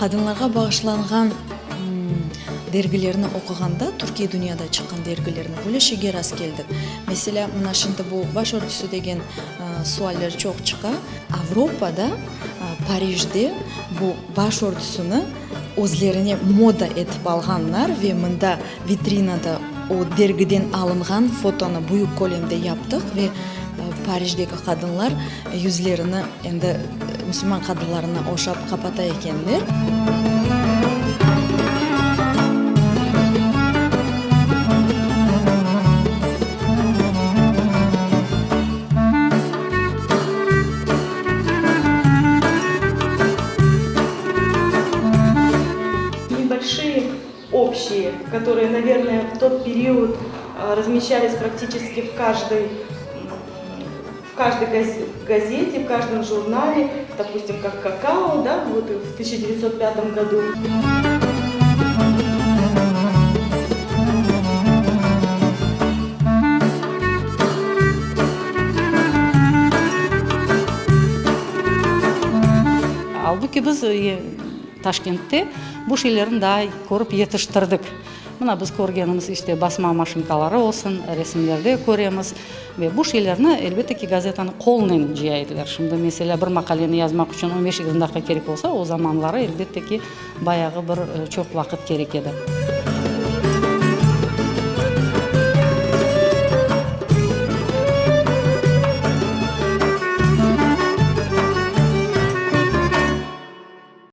Qadınlarğa bağışlanğan dergilerni oquğanda, türkiy dünyada çıqqan dergilerni, böyle şeyge rastkeldik. Meselâ, mına şimdi bu baş örtüsü degen sualler çoq çıqa. Avropada, Parijde bu baş örtüsüni özlerine moda etip alğanlar ve mında vitrinada o dergiden alınğan fotonı büyük kölemde yaptıq ve Parijdeki qadınlar yüzlerini endi musulman qadınlarına oşap qapata ekenler. Небольшие общие, которые, наверное, в тот период размещались практически в каждой в каждой газете, в каждом журнале, допустим, как «Какао», да, вот в 1905 году. Albu ki biz Taşkentte bu şeylerni daa körip yetiştirdik. Mına biz körgenimiz işte basma maşinkaları olsun, resimlerde köremiz. Ve bu şeylerni, elbette ki, gazetanı qolnen cıya ediler. Şimdi, meselâ, bir maqaleni yazmaq içün on beş, yigirmi daqqa kerek olsa, o zamanları, elbette ki, bayağı bir çoq vaqıt kerek edi.